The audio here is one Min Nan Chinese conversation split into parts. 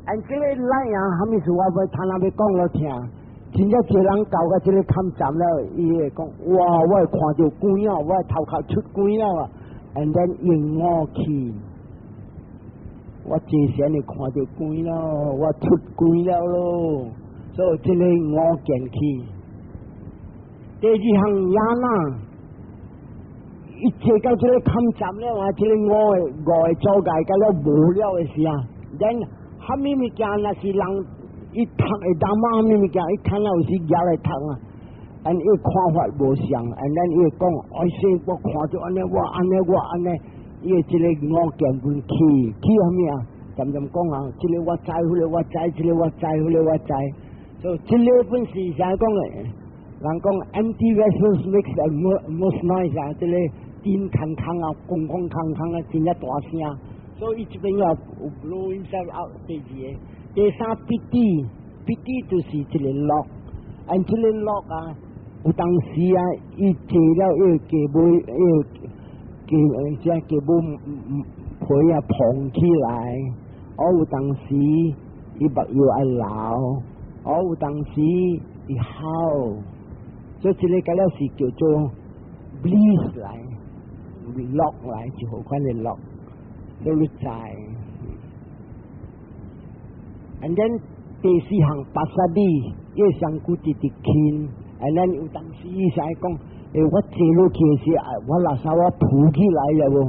And 這個 light 啊，啥物事我欲聽人欲講落聽，真正一個人到到這個坎站了，伊會講：哇！我會看著光了，我頭殼出光了啊！And then 用我去，我之前會看著光了，我出光了咯。所以這個我見起。第二項 ñāṇa，伊坐到這個坎站了啊，這個五个五个阻礙到了無了的時啊，then 啥物物件若是人伊讀會當嘛，啥物物件伊看了有時舉來讀啊，and 伊看法無相，and then 伊會講，哎說我看著按呢，我按呢，我按呢，伊會這個我見分起起啥物啊？漸漸講啊，這個我知，彼個我知，這個我知，彼個我知，所以這個本是啥講的？人講 empty vessels makes the most noise 啊，這個天空空啊，空空空空啊，真正大聲。所以伊這邊又有 blow himself out 第二個，第三 piti，piti 就是一個樂，and 這個樂啊，有當時啊，伊坐了伊雞尾，伊雞這雞尾皮啊膨起來，哦有當時伊目藥愛流，哦有當時伊哭。所以這個敢了是叫做 bliss 來，樂來就好款的樂，都你知。And then 第四項 passaddhi，伊上骨直直輕，and then 有當時伊使講，欸，我坐落去的時，我垃圾我浮起來了無？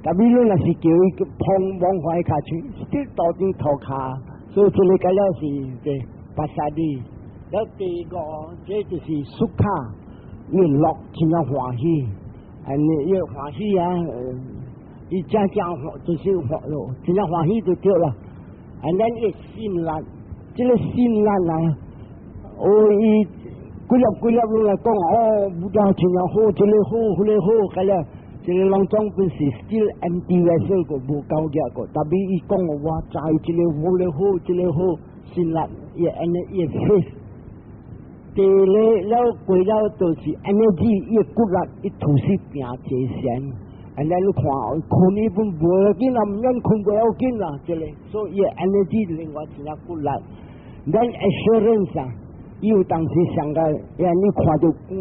但你若是叫伊碰往懷跤去，啲倒轉塗跤，所以這個敢了是對 passaddhi。了第五，這就是 sukha，伊樂真正歡喜，and 伊歡喜啊，伊正正就是歡咯，真正歡喜就對啦。And then 伊心力，這個心力啊，哦，伊幾粒幾粒攏來講，哦，Buddha 真正好，這個好，彼個好，個了，這個攏總本是 still empty vessel 個無夠額個，但是伊講我知這個好，彼個好，這個好，心力伊安呢伊 faith。第二了過了就是 energy，伊骨力伊吐死拼坐禪，and then 你看睏伊本無要緊啦，毋免睏袂要緊啦，這個，所以伊 energy 另外真正骨力。Then assurance 啊，伊有當時上個，因你看著光，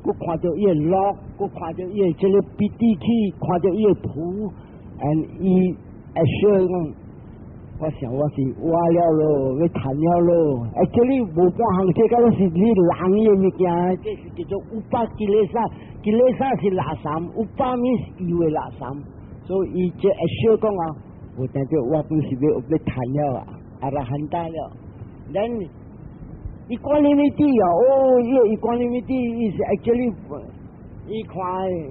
閣看著伊的樂，閣看著伊的這個 piti 起，看著伊的浮，and 伊 assure 講，我想我是活了咯，欲趁了咯。哎，這裡無半項，這個是你人的物件，這是叫做 upakilesa，kilesa 是垃圾，upa means 伊的垃圾，所以伊這 assure 講啊，我感覺我本是欲欲趁了啊，arahanta 了。Then equanimity 啊，哦，伊 equanimity 伊是 actually 伊看，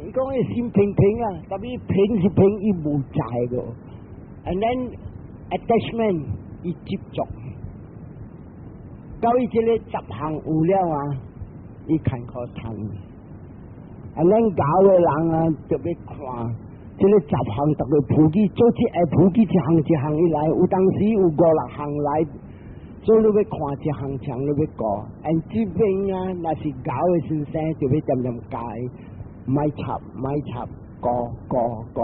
伊講伊心平平啊，但伊平是平，伊無在個。And then attachment 伊執著，到伊這個十項有了啊，伊看可趁。啊，咱𠢕的人啊，就欲看這個十項逐個浮起，做這會浮起一項一項伊來，有當時有五六項來。所以你欲看一項項，你欲過，and 這邊啊，若是𠢕的先生，就欲漸漸教，莫插莫插，過過過，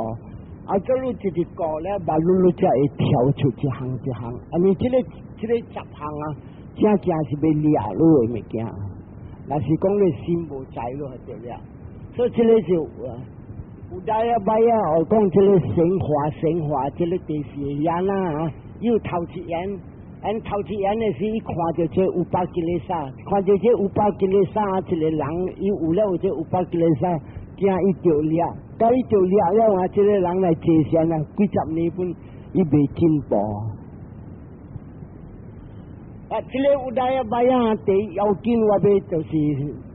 啊，這你一直過咧，慢慢你才會跳出一項一項。啊，你這個十項啊，正正是欲掠你的物件。若是講你心無在就對了。所以這個就 udayabbaya，我講這個升華升華，這個第四個眼啊，有頭一眼。𪜶頭一眼的時，伊看著這 upakilesa，看著這 upakilesa，一個人伊有了這 upakilesa，驚伊著掠，到伊著掠了啊！這個人來坐禪啊，幾十年本伊袂進步。啊，這個 udayabbaya 第一要緊，我欲就是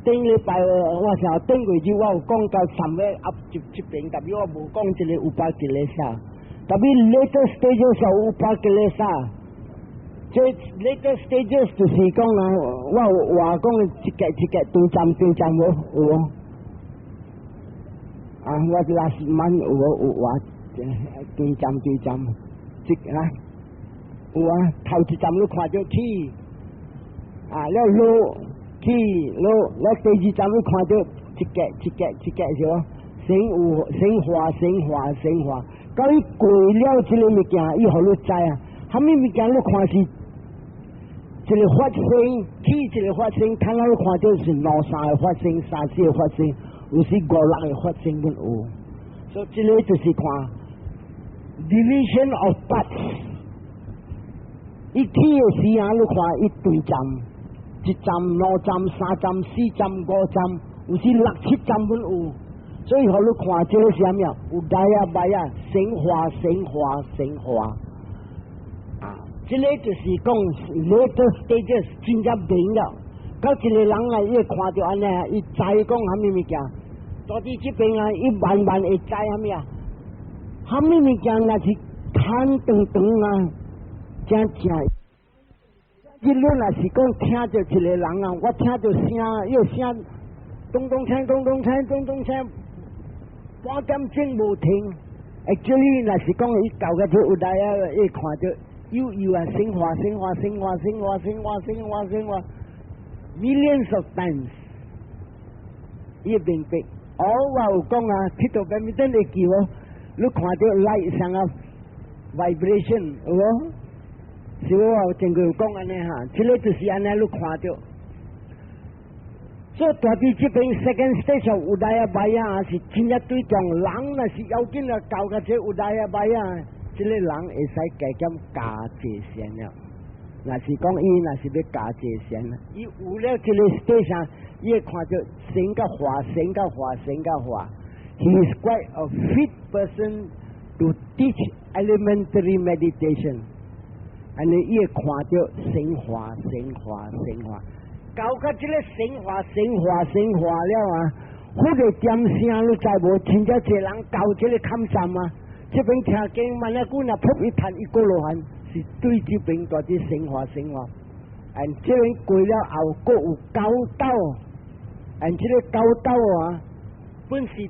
頂禮拜，我想頂過日我有講到三個壓這這邊，但是我無講這個 upakilesa，但是 later stages of upakilesa。這 later stages 就是講啊，我有話講一格一格對站對站無有無？啊，我 last month 有無有話對站對站，這啊有啊，頭一站你看著起，啊了落起落，了第二站你看著一格一格一格是無？升有升華升華升華，到伊過了這個物件，伊予你知啊。啥物物件你看是一個發生，起一個發生，睇下你看到是兩三個發生，三四個發生，有時五六個發生都有。所以這個就是看 division of parts。伊起的時啊，你看伊對站，一站、兩站、三站、四站、五站，有時六七站攏有。所以，予你看這個是啥物啊？Udayabhaya，生化、生化、生化。啊，這個就是講 later stages 真正明了。到一個人啊，伊會看著按呢，伊知講啥物物件。到佇這邊啊，伊慢慢會知啥物啊？啥物物件若是攤長長啊，正正。你若是講聽著一個人啊，我聽著聲，伊個聲咚咚鏘，咚咚鏘，咚咚鏘，半點鐘無停。Actually，若是講伊到個這有來啊，伊看著有有啊，生化、生化、生化、生化、生化、生化、生化，millions of times，伊明白。哦，我有講啊，鐵道邊面等會記哦，你看著 light 上啊 vibration 有無？是我有前過有講按呢哈，這個就是按呢，你看著。所以大佇這邊 second stage udayabhaya 是真正對重，人若是要緊啊，到個這 udayabhaya，這個人會使加減加濟善了。若是講伊若是欲加濟善，伊有了這個 stage，伊會看著生甲化，生甲化，生甲化。He is quite a fit person to teach elementary meditation。按呢伊會看著生化、生化、生化。到個這個生化、生化、生化了啊！佛的點聲你知無？真正濟人到這個坎站啊！這邊聽經，萬一久若噗一彈一個羅漢，是對這邊大啲生化、生化。And 這邊過了後，閣有九斗，and 這個九斗啊，本是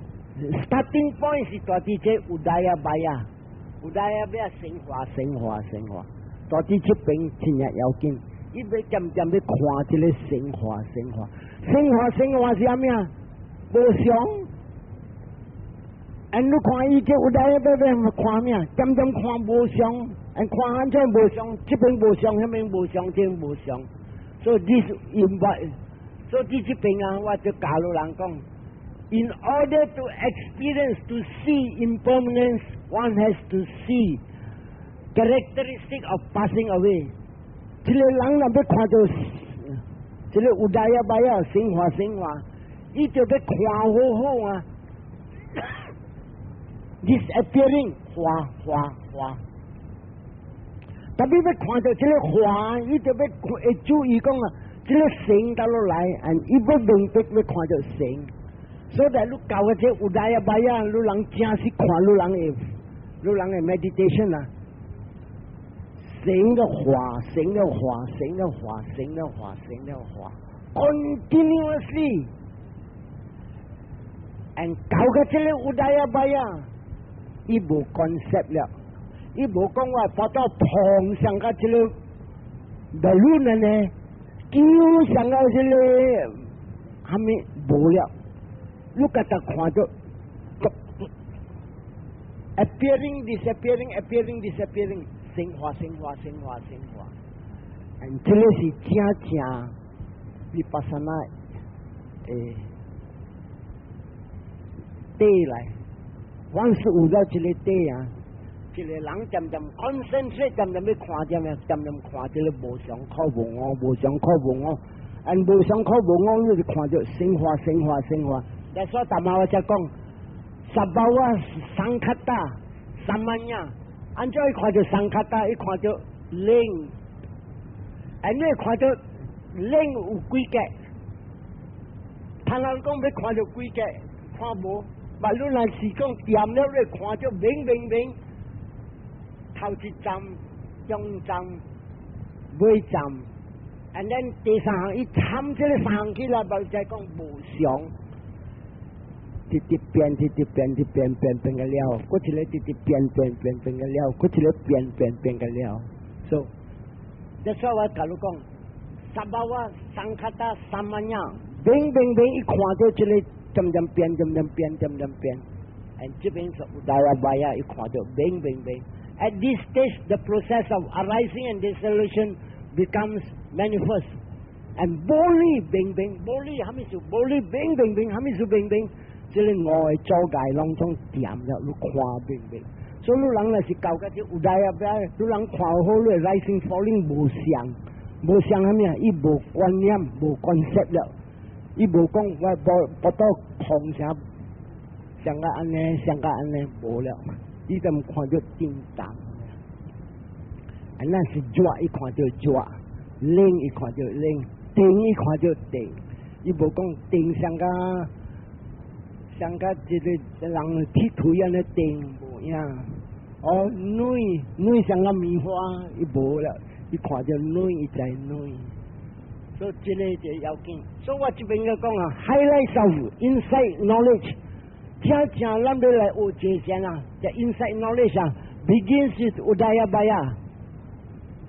starting point 是大啲這 udayabhaya，udayabhaya 生化、生化、生化，大啲這邊真正要緊。伊欲漸漸欲看這個生化、生化、生化、生化是啥物啊？無常。And 你看伊這 udayabhaya 看咩啊？漸漸看無常，and 看按怎無常？這邊無常，彼邊無常，這邊無常。所以 this invite，所以這邊啊，我就教路人講：In order to experience to see impermanence, one has to see characteristic of passing away。這個人若欲看著這個 udayabhaya 生化生化，伊就欲看好好啊。Disappearing 化化化，特別欲看著這個化，伊就欲會注意講啊，這個生倒落來，and 伊欲明白欲看著生。所以你到個這 udayabhaya，你人正是看你人的 meditation 啊。生的化，生的化，生的化，生的化，生的化，continuously。and 到個這個 udayabhaya，伊無 concept 了，伊無講話發到膨上個這個 balloon 呢，叫上個這個蝦米無了，你家己看著 appearing disappearing appearing disappearing。生化生化生化生化，and 這個是正正 vipassana 的底來，凡是有了這個底啊，一個人漸漸 concentrate，漸漸欲看點咩？漸漸看這個無常苦無我，無常苦無我，and 無常苦無我，你就看著生化生化生化。但所以大媽我才講，sabhava sankhata samanya。按怎伊看著 sankhata，伊看著冷，按你看著冷有幾格？他人講欲看著幾格，看無，但你若是講掂了，你看著明明明，頭一站、中站、尾站，and then 第三項伊參這個三項起來，就再講無常。直直變，直直變，直變變變個了，閣一個直直變變變變個了，閣一個變變變個了。So，這所以我共你講，sabhava sankhata samanya，明明明伊看著這個漸漸變，漸漸變，漸漸變。and 這邊是 udayabhaya，伊看著明明明， At this stage, the process of arising and dissolution becomes manifest. And 無理明明，無理啥物事？無理明明明，啥物事明明？這个五个阻礙攏總恬了，你看明明。所以你人若是到這 udayabbaya，你人看好你 rising falling 無相，無相啥物啊？伊無觀念，無 concept 了，伊無講我無不到空啥，像個按呢，像個按呢，無了。伊就看著叮當，啊，若是熱伊看著熱，冷伊看著冷，定伊看著定，伊無講定像個像個這个人鐵腿按呢定無影。哦，軟軟像個棉花，伊無了，伊看著軟伊知軟。所以這个就要緊。所以我這邊個講啊，highlight of insight knowledge。正正咱欲來學這先啊，這 insight knowledge 啊，begins with udayabbaya，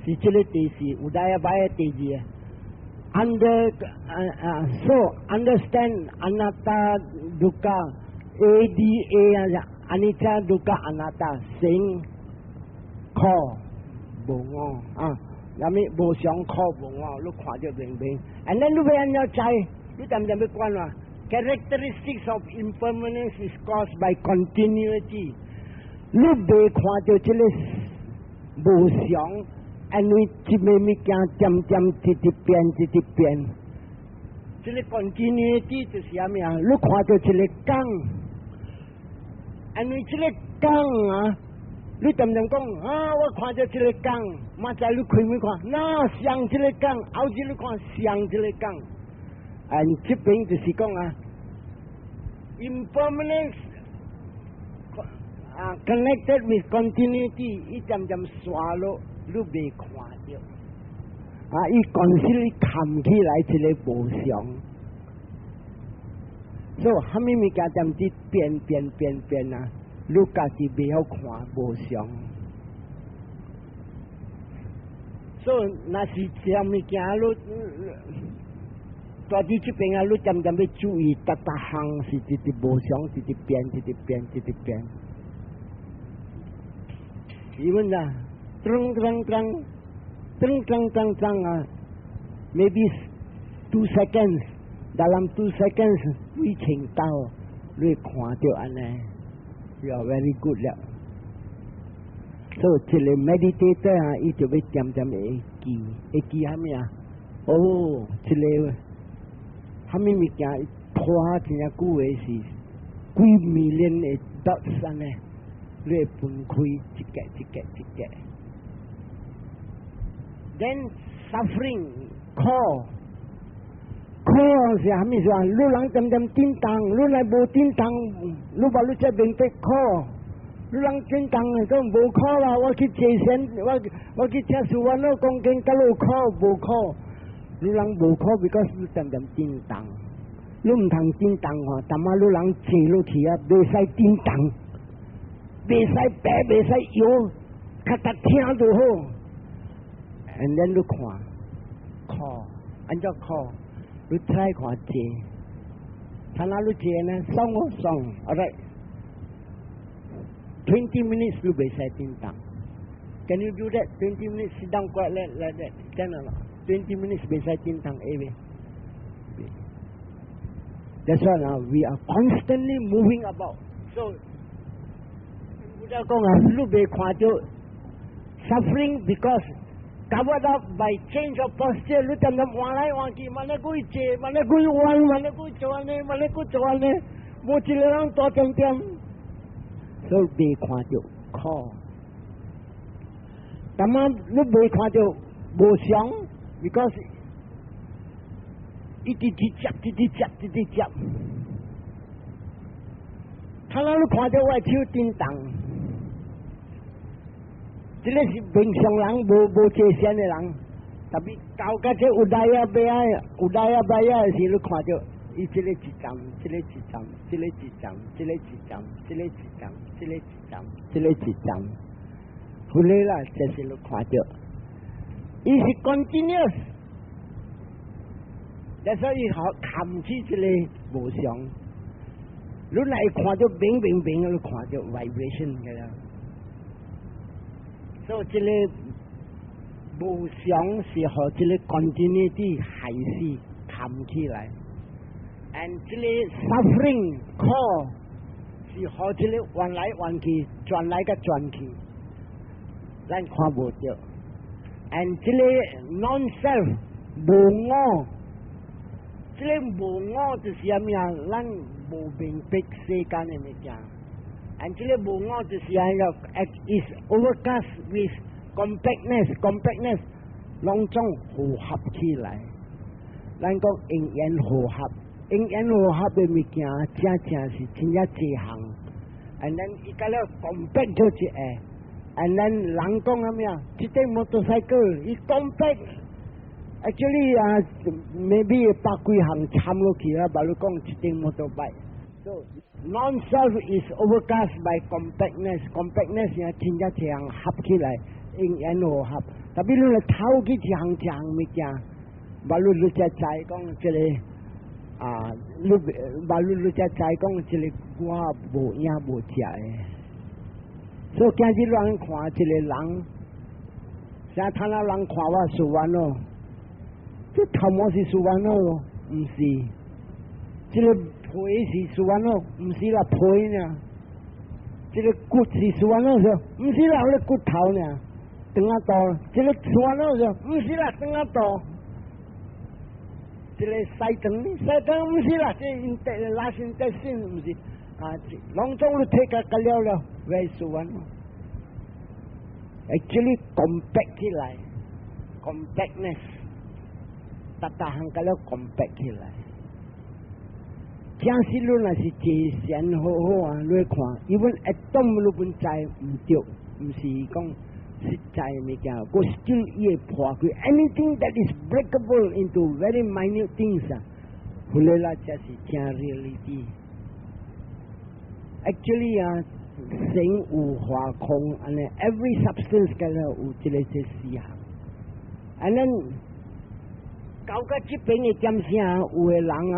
是這个第四，udayabbaya 第二。Under 啊啊，so understand anatta dukkha A D A 啊，anicca dukkha anatta 生苦無我啊，啥物無常苦無我，你看著明明。And then 你欲按怎知？你恬恬欲觀啊？Characteristics of impermanence is caused by continuity。你袂看著這个無常，因為這个物件漸漸直直變，直直變。這个 continuity 就是啥物啊？你看著一个工，因為這个工啊，你恬恬講啊，我看著這个工，嘛知你開門看，那像這个工，後日你看像這个工。啊，這邊就是講啊，impermanence 啊，connected with continuity，伊漸漸刷落，你袂看著。啊，伊 conceal 伊藏起來一个無常。所以，啥物物件漸漸變變變變啊，你家己袂曉看無常。所以，若是這物件你在佇這邊啊，你漸漸欲注意，逐逐項是直直無常，直直變，直直變，直直變。因為啊，噔噔噔，噔噔噔噔啊，maybe 2 seconds，dalam 2 seconds 幾千道，你會看著按呢，you are very good 了。所以一个 meditator 啊，伊就欲漸漸會記，會記啥物啊？哦，這个啥物物件拖真正久的是幾 million 的 dots 按呢，你會分開一格一格一格。Then suffering 苦苦是啥物事啊？你人漸漸振動，你若無振動，你把你才明白苦。你人振動講無苦啦，我去坐禪，我去聽書，我講經，敢有苦無苦？你人無苦，because 你漸漸振動，你毋通振動吼，淡仔你人坐落去啊，袂使振動，袂使白，袂使搖，較逐聽就好。And then 你看苦，按怎苦？你 try 看坐，睇下你坐呢，爽無爽？Alright。 20 minutes 你袂使振動。Can you do that? 20 minutes sit down quietly like that. Can or not? 20 minutes 袂使振動，會袂？That's why now we are constantly moving about. So, 佛講啊，你袂看著 suffering because covered up by change of posture，你恬恬換來換去，嘛咧鬼坐，嘛咧鬼彎，嘛咧鬼做按呢，嘛咧鬼做按呢，無一个人大恬恬，所以袂看著苦。但嘛你袂看著無常，because 一直直接，一直接，一直接。他若你看著我的手振動，這个是平常人無無坐禪的人，特別到甲這 udayabbaya，udayabbaya 的時，你看著伊這个一站，這个一站，這个一站，這个一站，這个一站，這個一站，這个一站，好啦，這是你看著，伊是 continuous，所以好看起這个無常。你若會看著明明明，你看著 vibration 個啦。所以這个無常是予這個 continuity 害死冚起來，and 這個 suffering 苦是予這个彎來彎去，轉來佮轉去，咱看無著。and 這個 non-self 無我，這个無我就是啥物啊？咱無明白世間的物件。and 這个無我就是按怎 is overcast with compactness，compactness 攏總和合起來。咱講因緣和合，因緣和合的物件，正正是真正濟項。and then 伊佮了 compact 做一下，and then 人講啥物啊？這個 motorcycle 伊 compact，actually 啊，maybe 百幾項摻落去啊，比如講一頂 motorbike。So non-self is overcast by compactness，compactness 是真正濟項合起來，因緣和合。特別你來偷去一項一項物件，比如你才知講這个啊，你比如你才知講這个我無影無跡的。所以今日咱看一个人，啥睇那人看我素完咯，這頭毛是素完咯，毋是，這个皮是素完咯，毋是啦皮呢，這个骨是素完咯，毋是啦，那个骨頭呢，長仔大，這个素完咯，毋是啦，長仔大。這个西腸，西腸毋是啦，這 large intestine 毋是，啊，攏總你睇個個了了，會素完咯。Actually compact 起來，compactness，逐逐項佮了 compact 起來。假使你若是坐禪好好啊，你看，even atom 你本知毋對，毋是講實在物件，閣 still 伊會破開。Anything that is breakable into very minute things 啊，後來啦才是正 reality。Actually 啊，成有化空，按呢 every substance 佮了有這个這四項。And then 到到這邊的點聲，有的人啊，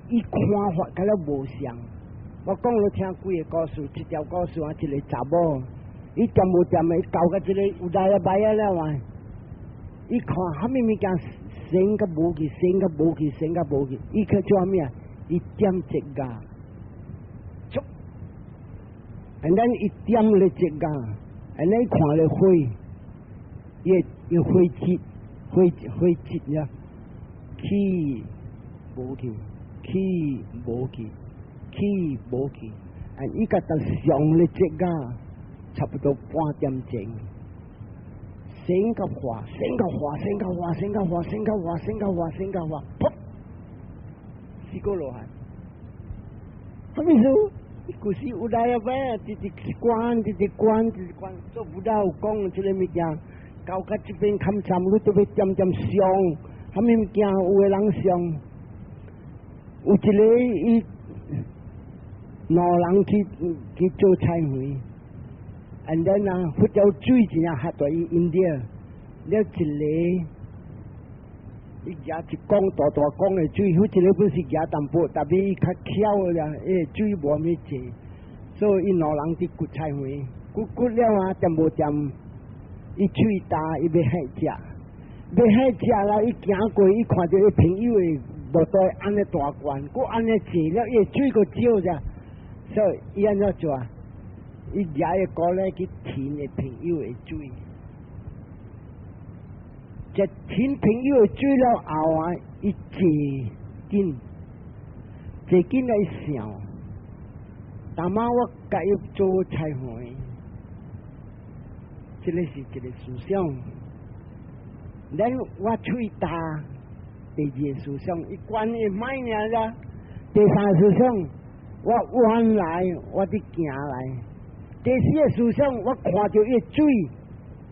伊看法佮了無相。我講你聽幾个故事，一條故事啊，一个查某，伊恬無恬的，伊到到這个有來啊䆀啊了啊，伊看啥物物件生佮無去，生佮無去，生佮無去，伊去做啥物啊？伊點一芽，觸，and then 伊點咧一芽，and then 伊看咧火，伊伊火舌，火火舌呀，起無去，起無去，起無去，啊！伊共到上咧這個差不多半點鐘，生佮化，生佮化，生佮化，生佮化，生佮化，生佮化，生佮化，噗，四個羅漢。啥物意思？故事有來啊咩？直直觀，直直觀，直直觀，做佛有講這个物件，到到這邊堪參，你都欲恬恬想，啥物物件有的人想，有一个伊兩人去去做菜園，and then 啊，佛條水真正較大，伊 India 了一个，伊舉一缸大大缸的水，彼一个本是舉淡薄，但是伊較巧啦，伊水無蝦米濟，所以伊兩人佇掘菜園，掘掘了啊，恬無恬，伊喙焦，伊欲歇食，欲歇食啦，伊行過，伊看著伊朋友的無袋按呢大罐，閣按呢濟了，伊的水閣少者，所以伊按怎做啊？伊舉个鍋咧去添伊朋友的水，這添朋友的水了後啊，伊坐緊，坐緊來想，當晚我共伊做菜園，這个是一个思想。咱我喙焦，第二个思想，伊關伊莫爾啦。第三个思想，我彎來，我佇行來。第四个思想，我看著伊水，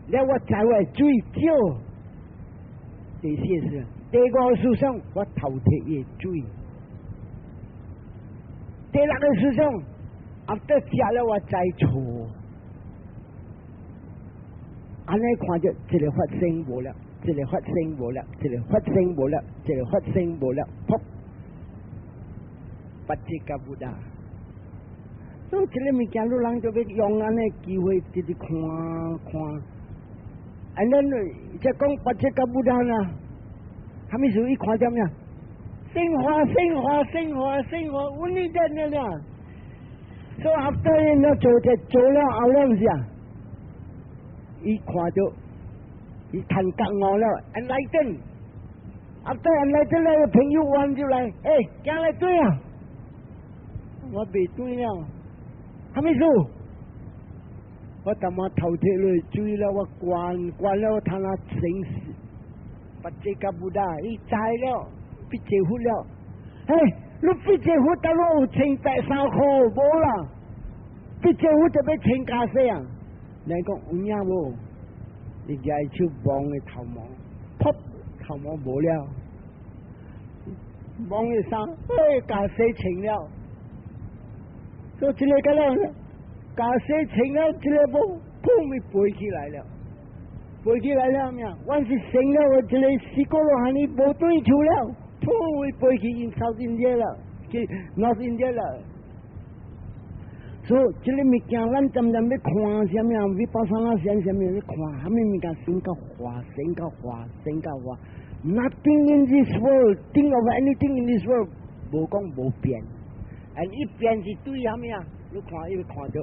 了我知我的水少。第四个思想，第五个思想，我偷提伊的水。第六个思想，after 食了我知錯。按呢看著一个發生無了，一个發生無了，一个發生無了，一个發生無了，噗！ Pacceka Buddha。所以這个物件，你人就欲用按呢機會，直直看看。And then 即講 Pacceka Buddha 啦，啥物事伊看著咩？生化生化生化生化，only that 了。So after 伊了做這做了後了毋是啊？伊看著伊趁覺悟了，enlighten。After enlighten 了，朋友彎入來，欸，行來對啊！我袂對了，啥物事？我淡仔頭提落水了，我關關了，我睇下成 Pacceka Buddha，伊知了，變做佛了。嘿，你變做佛，得你有穿白衫褲無啦？變做佛就欲穿袈裟啊？你講有影無？你舉手摸的頭毛，噗，頭毛無了，摸的衫，哎，袈裟穿了，所以這个個了。袈裟穿了，這个無，砰，咪飛起來了，飛起來了咩？阮是成了，我這个四個羅漢尼無對處了，砰，咪飛去 in South India 了，去 North India 了。所以這个物件，咱漸漸欲看啥物啊？Vipassana 啥啥物欲看，啥物物件生較化，生較化，生較化。Nothing in this world, think of anything in this world，無講無變，and 伊變是對啥物啊？你看，伊會看著。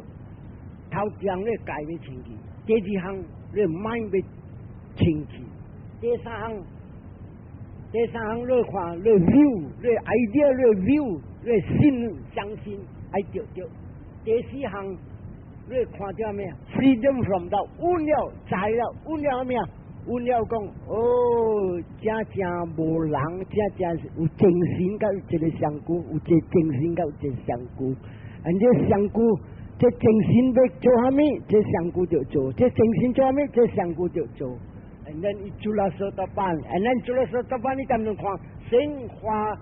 頭一項你界欲清氣，第二項你 mind 欲清氣，第三項，第三項你看你 view，你 idea 你 view，你信相信愛著著。第四項你看著咩？Freedom from doubt，有了知了，有了咩？有了講哦，真正無人，真正有精神佮一个身軀，有一个精神佮一个身軀，and 這身軀。這精神欲做啥物，這身軀就做；這精神做啥物，這身軀就做。And then 伊做了 sotapanna，and then 做了 sotapanna，你敢能看生化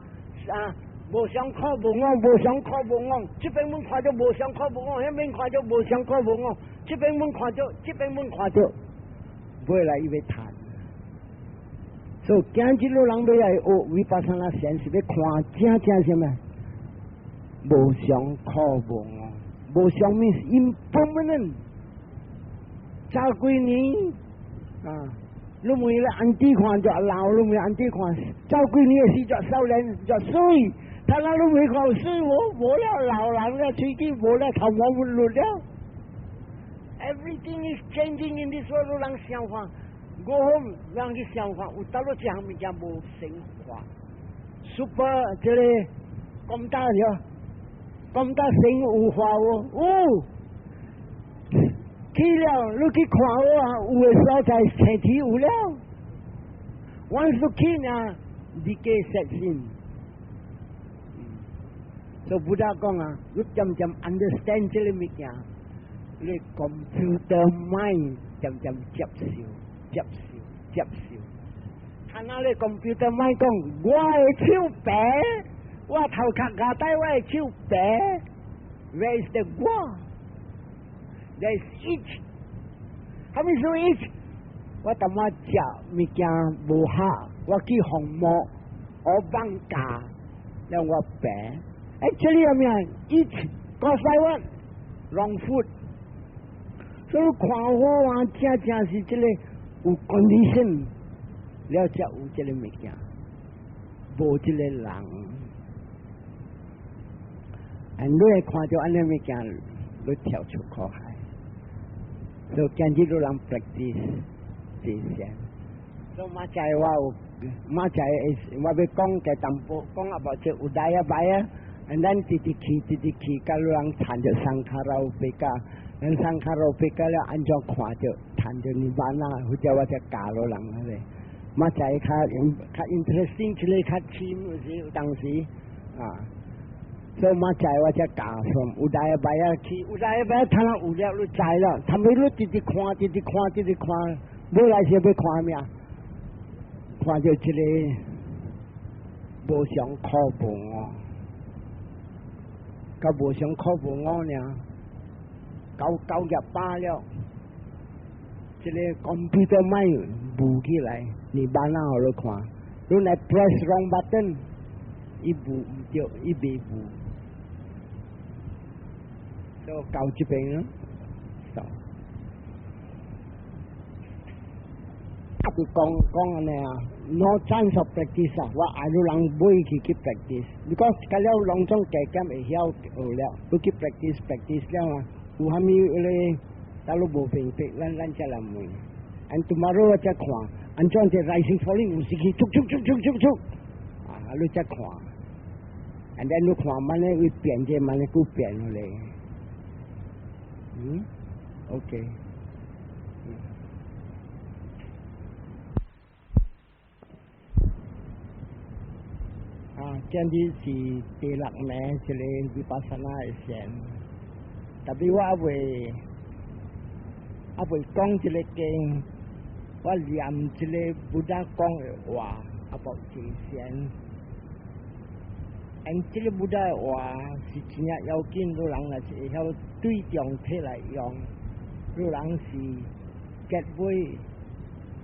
啊？無常苦無我，無常苦無我。這邊阮看著無常苦無我，彼邊看著無常苦無我。這邊阮看著，這邊阮看著，尾來伊欲談。所以今日路人欲來學 vipassana 禪，是欲看正正啥物？無常苦無我。無常 means impermanent。早幾年啊，你問咧 auntie 看就老，你問 auntie 看，早幾年的時就少年就媠，他那你問看有媠無？無了，老人了，喙齒無了，頭毛落了。Everything is changing in this world，人想法，我好人去想法，有倒落這項物件無生化。Super 這個咁大了。咁大生有化無？有。去了，你去看我啊，有的所在身體有了。Once 去呢，decay sets in。所以 Buddha 講啊，你漸漸 understand 這個物件，你 computer mind 漸漸接受、接受、接受。看那你 computer mind 講，我的手白，我頭殼牙底我的手白，Where is the 我？There is itch。啥物是 itch？我淡仔食物件無合，我去紅毛，我放假，讓我白。Actually 係咩？Itch cause by what? Wrong food。所以看好啊，正正是這個有 condition，了才有這個物件，無這個人。啊，你會看著按呢物件，你跳出苦海。所以今日人 practice 這些。所以馬仔我有，馬仔我欲講嘅淡薄，講啊無這 udayabbaya，咱直直去，直直去，佮人談著 sankhara upekkha，咱 sankhara upekkha 了按怎看著，談著 nibbana，或者我才教予人嗰個。馬仔較較 interesting，這個較深有時有當時啊。所以馬仔我才教從 udayabbaya 去，udayabbaya 睇下有了你知了，他們你直直看，直直看，直直看，尾來是欲看咩？看著這個無常苦無我，佮無常苦無我爾，九九廿八了，這個 computer mind 霧起來，nibbana 予你看，你來 press wrong button，伊霧毋著，伊袂霧。就到這邊咯。己講講按呢啊，no chance of practice 啊，我愛汝人買去去 practice，because 甲了攏總加減會曉學了，你去 practice practice 了啊，有啥物咧，咱都無明白，咱咱才來問。And tomorrow 我才看，按怎這 rising falling 有時去，觸觸觸觸觸觸，啊，你才看。And then 你看慢呢會變這慢呢閣變落來。嗯，OK。啊，今日是第六暝一个 Vipassana 的禪，特別我猶未講這个經，我念這个 Buddha 講的話，about 坐禪。And 這个 Buddha 的話是真正要緊，汝人若是會曉對中提來用，汝人是結尾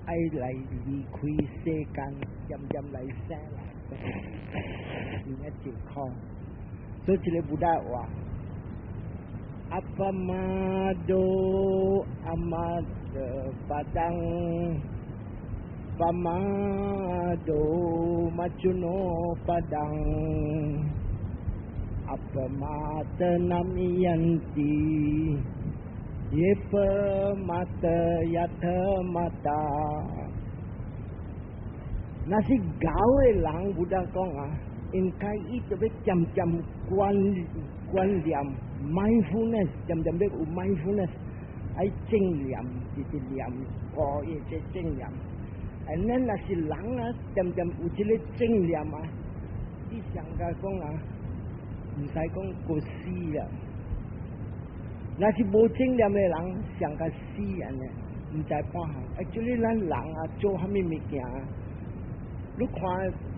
愛來離開世間，漸漸來生來。真正真苦，所以這个 Buddha 話：Appamado amata padam, pamado matthuno padam, appamata namayanti, ye pamata yatha mata。若是𠢕的人，Buddha 講啊，應該伊就欲漸漸觀觀念 mindfulness，漸漸欲有 mindfulness，愛正念，直直念，過伊這正念。And 咱若是人啊，漸漸有這个正念啊，你上甲講啊，毋使講過死啦。若是無正念的人，上甲死按呢，毋知半項。Actually，咱人啊，做啥物物件？你看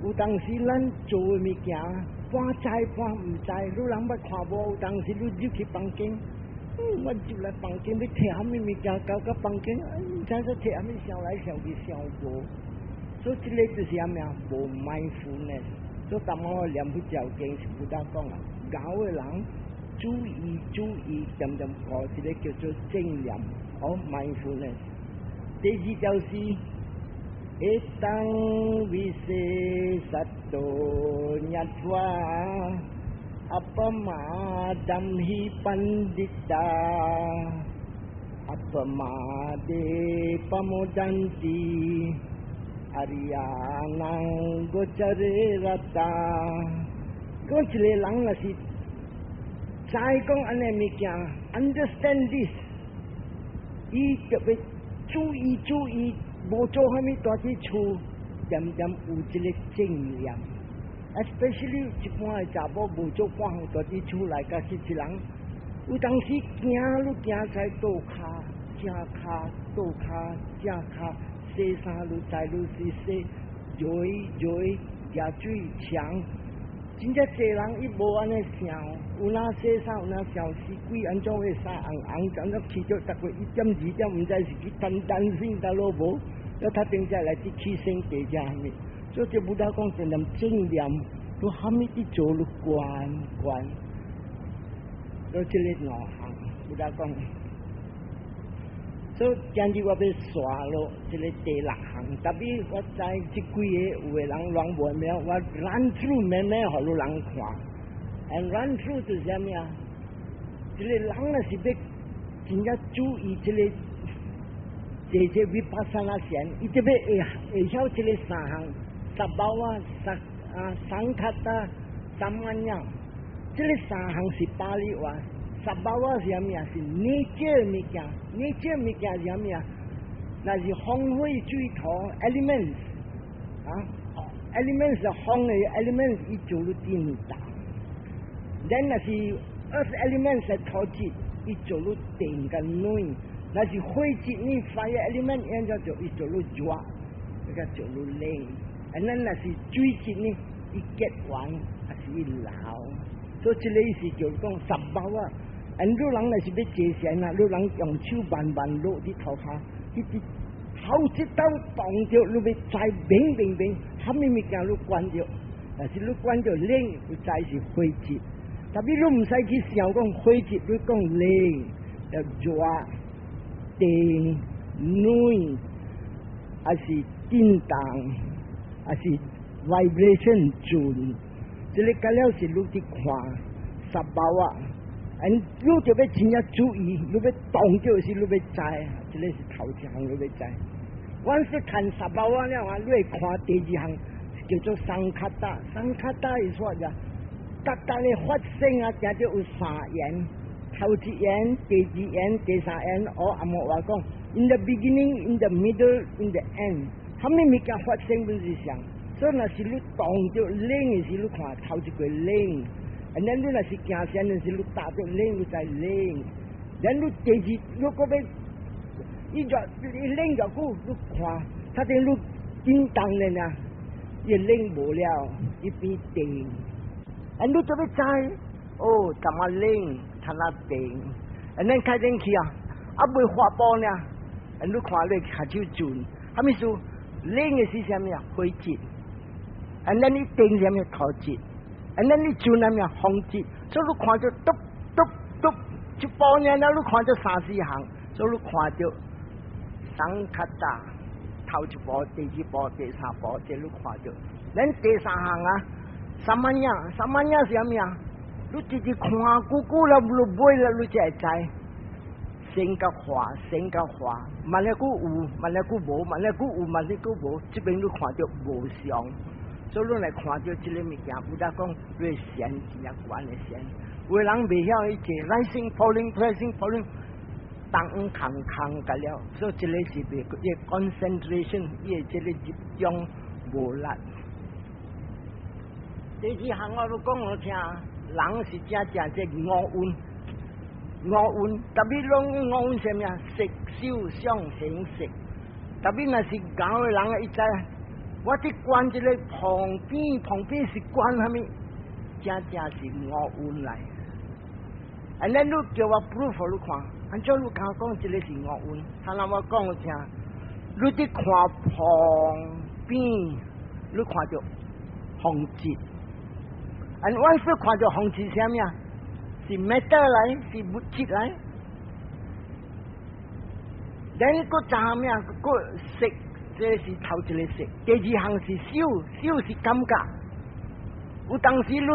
有當時咱做的物件，半知半毋知，你人捌看無？有當時你入去房間，我入來房間欲提啥物物件，到到房間，毋知說提啥物，想來想去想無。所以這个就是啥物啊？無 mindfulness。所以當我念彼條經是 Buddha 講啊，𠢕的人注意注意，漸漸過這个叫做正念，好 mindfulness。第二條是，Etaṃ visesato ñātvā appamādamhi paṇḍitā appamāde pamodanti ariyānaṃ gocare ratā。講一個人若是知講按呢物件，understand this，伊就欲注意注意。無做啥物大志處，漸漸有這个正念。Especially 一般的查某無做半項大志處來，甲是一人，有當時行你行在倒跤，正跤倒跤正跤，洗衫你知你是洗，水水舉水牆。真正濟人伊無按呢想，有哪洗衫有哪想死鬼按怎會衫紅紅，怎怎起咗逐個1點2點，毋知是去擔擔心倒落無，了他頂才來去起身地遮蝦米。所以這 Buddha 講正念正念，你蝦米佇做你觀觀，了這个兩項，Buddha 講。所以今日我欲紲落這个第六項，特別我知這幾個有的人攏無明，我 run through 慢慢予汝人看，and run through 就是啥物啊？這个人若是欲真正注意這个這這 Vipassana 禪，伊就欲會會曉這个三項，sabhava、สั啊、sankhata、 sañña，這个三項是巴利話。Sabhava 是啥物啊？是 nature 物件，nature 物件是啥物啊？若是風火水土 elements 啊，elements 是風的 elements，伊做了震動。咱若是 earth elements 是土質，伊做了電佮暖。若是火質呢，fire element，按怎做伊做了熱，這個做了冷。啊，咱若是水質呢，伊結完還是伊老。所以這個意思就講 sabhava。啊，汝人若是欲坐禪啊，汝人用手慢慢落佇塗跤，一直頭一刀動著，你欲知明明明，啥物物件你觀著，但是你觀著冷，你知是火質。特別你毋使去想講火質，你講冷、熱、電、暖，還是震動，還是 vibration 轉？這个甲了是你佇看 sabhava，嗯，你就欲真正注意，你欲動就是你欲知，這个是頭一項你欲知。阮是看 sabhava 了啊，你會看第二項叫做 sankhata，sankhata 是說呀，逐逐个發生啊，定著有三緣，頭一緣、第二緣、第三緣。哦，紅毛話講，in the beginning, in the middle, in the end，啥物物件發生攏是相。所以若是你動著冷的時，你看頭一個冷；and then 你若是行山的時，你踏著冷，你知冷。then 你第二，你閣欲，伊就伊冷偌久，你看，他等你震動了呢，伊冷無了，伊變定。啊，你就欲知，哦，淡仔冷，淡仔定。and then 開電去啊，啊未發波呢，啊你看你跤手轉，啥物事？冷的是啥物啊？火質。and then 你定啥物土質？and then 你轉啥物啊？風質。所以你看著篤篤篤，一步爾了，你看著三四項，所以你看著 sankhata，頭一步、第二步、第三步，這你看著。咱第三項啊，samanya，samanya 是啥物啊？你直直看久久了，你尾了，你才會知。生佮化，生佮化，慢一久有，慢一久無，慢一久有，慢一久無，這邊你看著無常。所以你來看著這个物件，有得講你禪真正懸的禪。有的人袂曉伊坐 rising falling rising falling，當空空甲了，所以這个是袂伊 concentration，伊的這个集中無力。第二項我閣講予聽，人是真正這五蘊，五蘊特別攏五蘊啥物啊？色、受、想、行、識。特別若是𠢕的人，伊知。我佇觀這个旁邊，旁邊是觀啥物？正正是五蘊來。按呢你叫我 prove 予你看，按怎你敢講這个是五蘊？他那我講予聽，你佇看旁邊，你看著風質。按我所看著風質啥物啊？是 matter 來，是物質來。咱閣知啥物啊？閣色，這是頭一个色。第二項是受，受是感覺。有當時你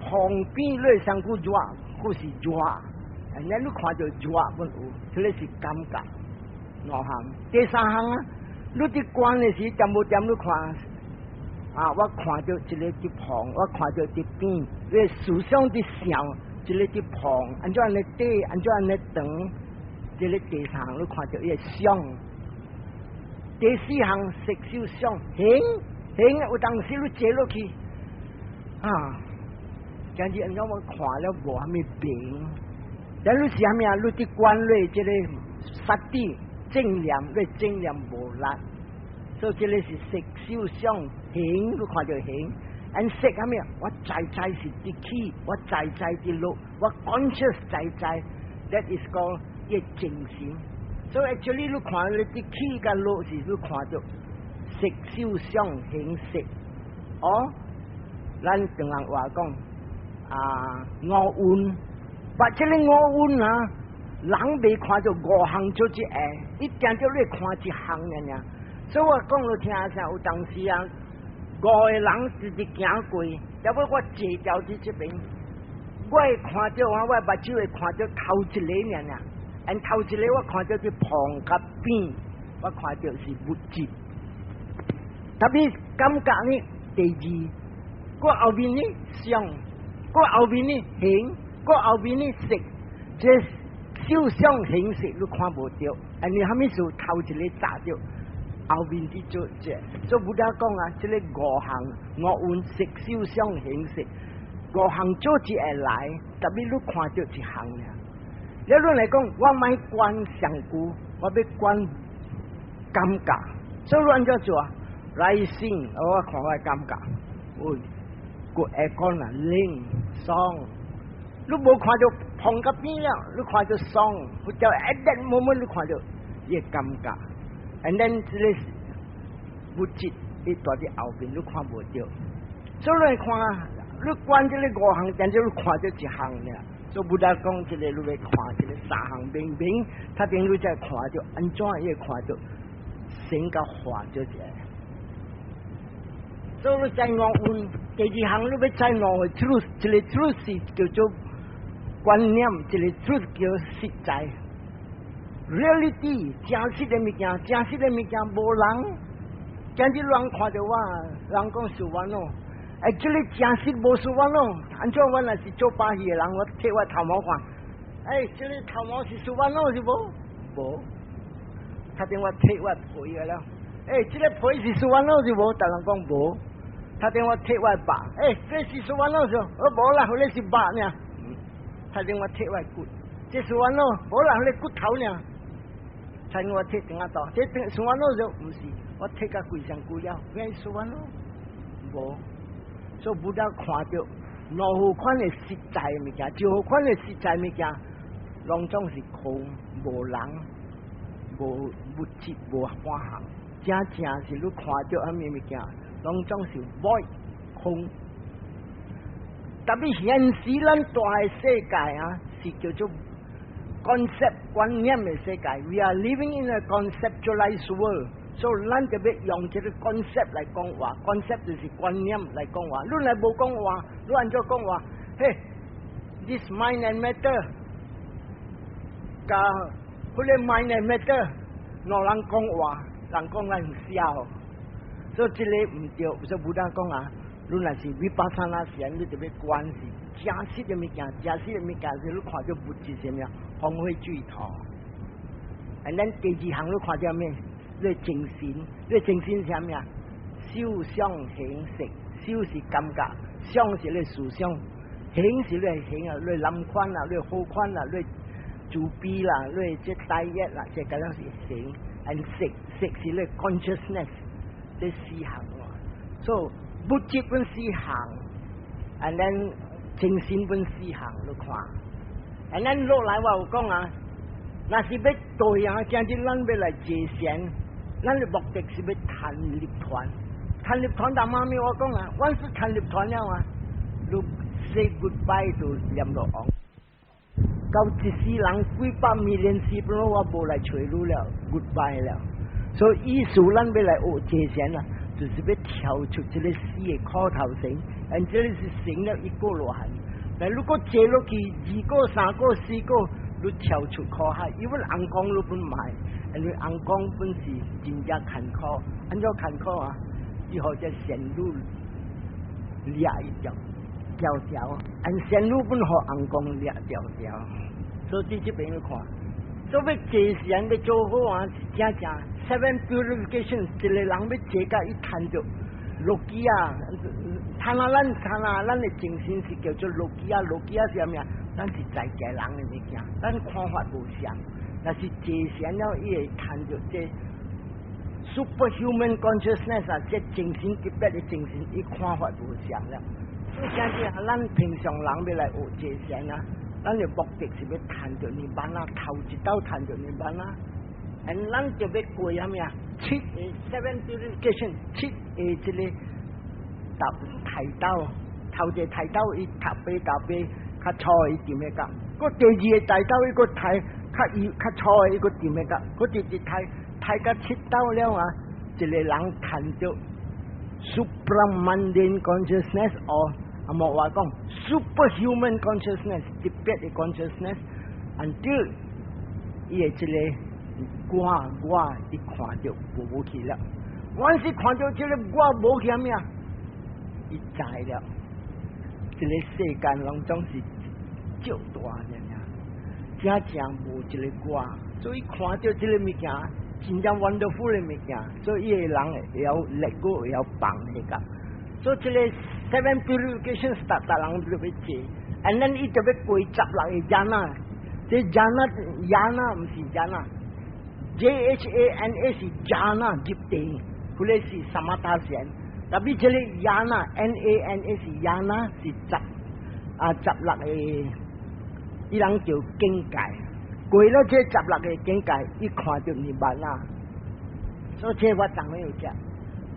旁邊你會身軀熱，或是熱，按呢你看著熱本有，這个是感覺。兩項，第三項啊，你佇觀的時，恬無恬你看，啊，我看著一个佇旁，我看著佇邊，你思想佇想，一个佇旁，按怎按呢短，按怎按呢長，這个第三項你看著伊个相。第四項色受想行行，有當時你坐落去，啊，今日按怎我看了無啥物明，但你是啥物啊？你佇觀你這个 sati 正念，你正念無力，所以這个是色受想行，你看著行。按色啥物啊？我知知是佇起，我知知佇落，我 conscious 知知，that is called 伊個精神。所以 actually 你看你佇起佮落是你看著色受想行識。哦，咱唐人話講啊五蘊，把這个五蘊啊，人袂看著五項做一下，一定著你看一項爾爾。所以我講予聽啥，有當時啊，五个人直直行過，抑尾我坐牢佇這邊，我會看著我，我目睭會看著頭一个爾爾，and 頭一个我看著佇旁佮邊，我看著是物質。特別感覺呢，第二，閣後面呢想，閣後面呢行，閣後面呢識，這受想行識你看無著，and 你啥物事頭一个紮著，後面佇做這，所以佛陀講啊，這个五項五蘊色受想行識，五項做一下來，特別你看著一項爾。你論來講，我莫觀上久，我欲觀感覺，所以按怎做啊？Rising，我看我的感覺，喂，個 aircon 啊，冷爽，你無看著旁佮邊了，你看著爽，或者 at that moment 你看著伊個感覺，and then 這个物質伊蹛佇後面，你看無著。所以你看，你觀這个五項，但是你看著一項爾。所以佛陀講這个，你欲看這个三項明明，他頂你才看著按怎伊會看著。成個化咗者。所以你知五蘊，第二項你欲知兩個 truth，一個 truth 是叫做觀念，一個 truth 叫實在。reality 真實的物件，真實的物件無人。今日人看著我，人講 Suwano，actually 真實無 Suwano。按怎我若是做把戲的人，我提我頭毛看，欸，這个頭毛是 Suwano 是無？無。頭先我提我皮了，欸，這个皮是 Suwano 是無？逐人講無。頭先我提我肉，欸，這是 Suwano 是？哦，無啦，彼个是肉爾。頭先我提我骨，這 Suwano，無啦，彼个骨頭爾。頭先我提頂仔刀，這 Suwano 就毋是，我提甲規身軀了，咩 Suwano？無，所以 Buddha 看著兩款的實在物件，一款的實在物件，攏總是空，無人，無物質，無半項。真正是你看著啥物物件，攏總是 void 空。特別現時咱蹛的世界啊，是叫做 concept 觀念的世界。We are living in a conceptualized world，所以咱就欲用這个 concept 來講話，concept 就是觀念來講話。你若無講話，你按怎講話？嘿，this mind and matter，佮彼个 mind and matter，兩人講話，人講咱痟，所以這个毋對。所以 Buddha 講啊，你若是 vipassana 禪，你就欲觀是真實的物件，真實的物件是你看著物質啥物，風火水土。And then 第二項你看著咩？你精神，你精神是啥物？受想行識，受是感覺，想是你思想，行是你行啊，你諗款啊，你好款啊，你自卑啦，你這大業啦，這個攏是行。And 識，識是你 consciousness，這四項啊。所以物質分四項，and then 精神分四項，你看。And then 落來我有講啊，若是欲對啊，今日咱欲來坐禪，咱的目的是欲趁涅槃。趁涅槃，但媽咪我講啊，我是趁涅槃了啊，你 say goodbye to 閻羅王。到一世人幾百 million 世，本來我無來揣你了，goodbye 了。所以意思咱欲來學坐禪啊，就是欲跳出這个死的苦頭繩，and 這个是成了一個羅漢。但如果坐落去二個、三個、四個，你跳出苦海，因為尪公你本買，因為尪公本是真正艱苦，按怎艱苦啊？伊予這仙女掠伊條條條，按仙女本予尪公掠條條，所以這邊你看，所以坐禪欲做好啊，是真正 seven purification，一个人欲坐甲伊趁著 lokiya，趁啊咱趁啊咱的精神是叫做 lokiya，lokiya 是啥物啊？咱是在家人的物件，咱看法無相，若是坐禪了，伊會趁著這 superhuman consciousness 啊，這精神特別的精神，伊看法無相了。所以講這咱平常人欲來學坐禪啊，咱的目的是欲趁著 nibbana，頭一道趁著 nibbana，and 咱就欲過啥物啊？七個 seven purification，七個這个大大道，頭一個大道伊頭八頭八較粗的伊掂會到，閣第二個大道伊閣刣較幼較粗的伊閣掂會到，閣直直刣刣到七道了啊！一个人趁著 supramundane consciousness or 啊無話講 superhuman consciousness 特別的 consciousness，until 伊的這个我我伊看著無去了，阮是看著這个我無去咩？伊知了，這个世間攏總是照大爾，真正無一个我，所以看著這个物件，真正 wonderful 的物件，所以伊個人會曉 let go，會曉放彼個。所以這个 seven purification 逐逐人都欲坐，and then 伊就欲過16個 jhana，這 jhana jhana 毋是 jhana，J H A N A 是 jhana 入定，彼个是 samatha 禪。特別這个 yana N A N A 是 yana 是十啊16個，伊人叫境界。過了這十六個境界，伊看著 nibbana。所以這我當然有食。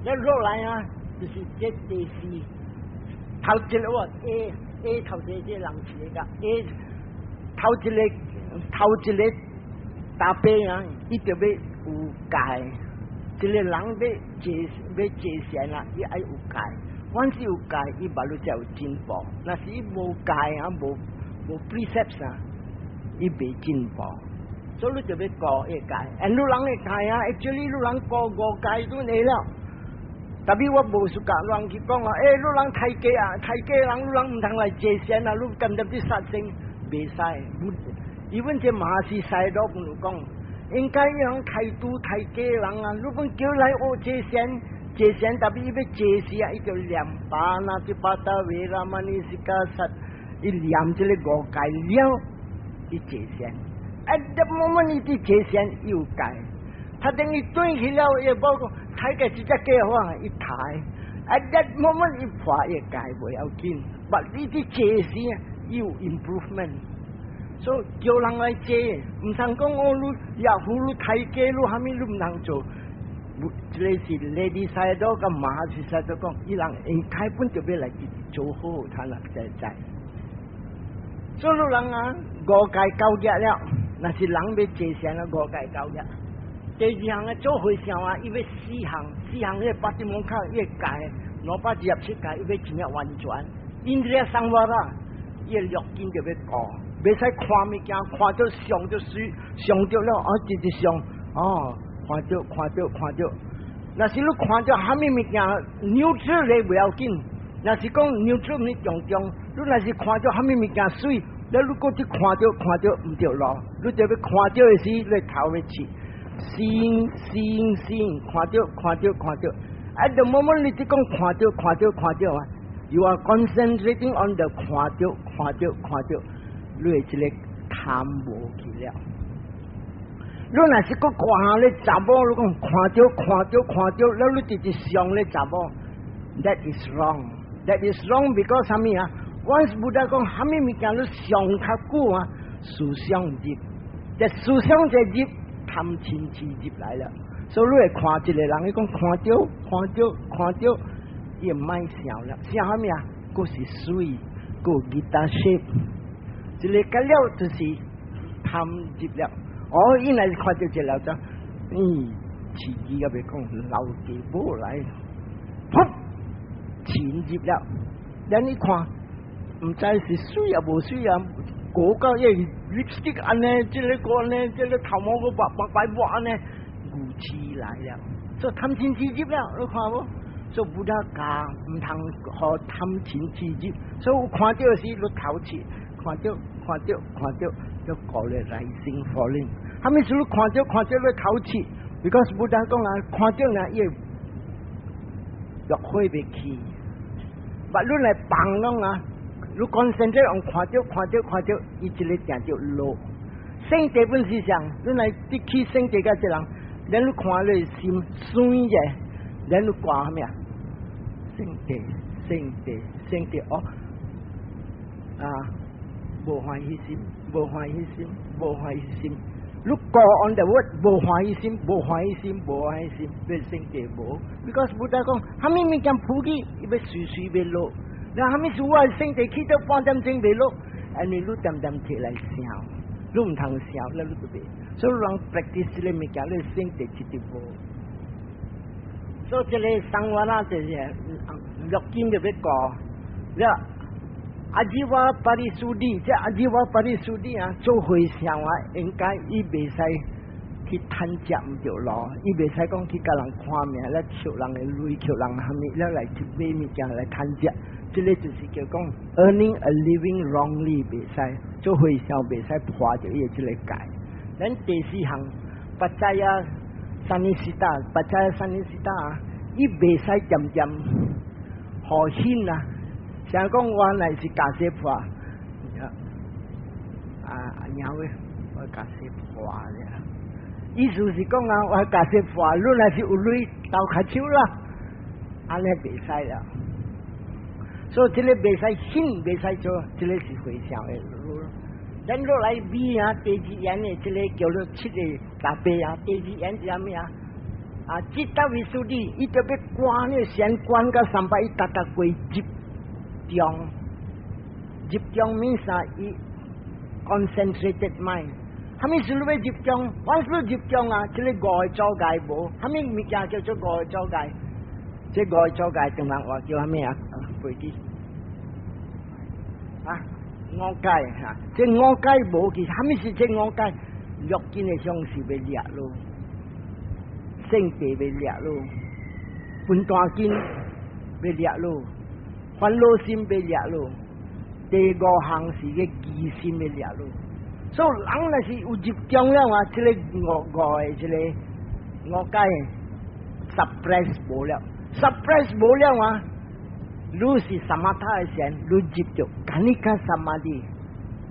一落來啊，就是這第四頭一個我 A A 頭一個這人是個 A 頭一個頭一個大伯啊，伊就欲有戒。一個人欲坐欲坐禪啦，伊愛有戒，凡是有戒，伊馬路才有進步。若是伊無戒啊，無 precepts 啊，伊袂進步。所以你就欲顧伊戒，and 你人的戒啊，actually 你人顧五戒都會了。特別我無說教人去講啊，欸，你人刣雞啊，刣雞人，你人毋通來坐禪啊，你恬恬去殺生，袂使。even 這馬來西亞都有講，應該讓刣豬刣雞人啊，你講叫來學坐禪，坐禪特別伊欲坐時啊，伊就念巴拿ติ巴達維拉瑪尼西卡薩，伊念這个五戒了，伊坐禪。At the moment 伊佇坐禪，伊有戒。他等伊轉去了，伊無講刣個一隻雞好，伊刣。At that moment 伊破伊戒袂要緊，but 伊佇坐時啊，伊有 improvement。所以叫人來坐，毋通講哦，你也呼你刣雞，你蝦米你毋通做。這个是 Ledi Sayadaw 佮 Mahasi Sayadaw 講，伊人應該本就欲來做好，他啦在在。所以人啊，五戒交結了，若是人欲坐禪啊，五戒交結。第二項啊，做和尚啊，伊欲四項，四項彼個巴提摩克，伊個戒，227戒，伊欲真正完全。Indriya samvara，伊個六根就欲顧，袂使看物件，看著想著水，想著了啊，直直想，哦，看著看著看著。若是你看著蝦米物件，neutral 咧袂要緊。若是講 neutral 毋是中中，你若是看著蝦米物件媠，你如果去看著看著毋著路，你就欲看著的時，你頭欲切。Seeing, seeing, seeing，看著看著看著。At the moment 你只講看著看著看著啊，you are concentrating on the 看著看著看著，你的這個貪無去了。你若是閣看咧查某，你講看著看著看著，了你直直想咧查某，that is wrong。That is wrong because 啥物啊？Once Buddha 講蝦米物件你想較久啊，思想入，這思想這入，貪嗔痴入來了。所以你會看一個人，伊講看著看著看著，伊會莫想了，想蝦米啊？閣是媠，閣 guitar shape，一个個了就是貪入了。哦，伊若是看著一個就，嗯，自己也袂講老家母來，噗，嗔入了。咱一看，毋知是媠也無媠啊，果到伊 lipstick 按呢，這个個呢，這个頭毛閣白白白抹按呢，愚痴來了，所以貪嗔痴入了，你看無？所以 Buddha 教毋通予貪嗔痴入，所以有看著時你頭切，看著看著看著，就過咧 rising falling。蝦米事你看著看著你頭切，because Buddha 講啊，看著呢伊會欲火袂去，but 你來放攏啊，你 concentrate on 看著看著看著，伊一个定著落。聖諦本是上，你來得去聖諦個這人，咱你看你心酸者，咱你掛蝦米啊？聖諦、聖諦、聖諦哦，啊，無歡喜心，無歡喜心，無歡喜心。你 go on the word 無歡喜心，無歡喜心，無歡喜心，欲聖諦無。Because Buddha 講，蝦米物件浮起，伊欲隨隨欲落。那蝦米事我聖諦起到半點鐘袂落，按呢你恬恬提來想，你毋通想，那你就袂。所以人 practice 這个物件，你聖諦一直無。所以這个 samvara 就是六根就欲顧，了 ajiva parisuddhi，這 ajiva parisuddhi 啊，做和尚啊，應該伊袂使去趁食毋著路，伊袂使講去共人看命，來捡人的鐳，捡人蝦米，了來去買物件來趁食。這个就是叫講 earning a living wrongly 袂使，做和尚袂使破著伊的這个戒。咱第四項，paccaya sannisita，paccaya sannisita 啊，伊袂使漸漸予欣啊。像講我乃是迦葉婆，啊阿娘喂，我迦葉婆咧。意思是講啊，我迦葉婆，你若是有鐳，鬥跤手啦，按呢袂使啦。所以這个袂使欣，袂使做，這个是和尚的路。咱落來尾啊，第二緣的這个叫做七个大悲啊，第二緣是啥物啊？啊，citta visuddhi，伊就欲觀那個禪觀到三擺，伊逐逐過入中，入中 means 啊，伊 concentrated mind。啥物事你欲入中？凡是入中啊，這個五個阻礙無，啥物物件叫做五個阻礙？這五個阻礙，唐人話叫啥物啊？背記啊，五界哈，這五界無去，啥物是這五界？六根的相是欲掠咯，聖諦欲掠咯，分段根欲掠咯，煩惱心欲掠咯，第五項是個疑心欲掠咯。所以人若是有入中了啊，這個五五個這個五界 suppress 無了，suppress 無了啊，你是 samatha 的禪，你入著 khanika samadhi，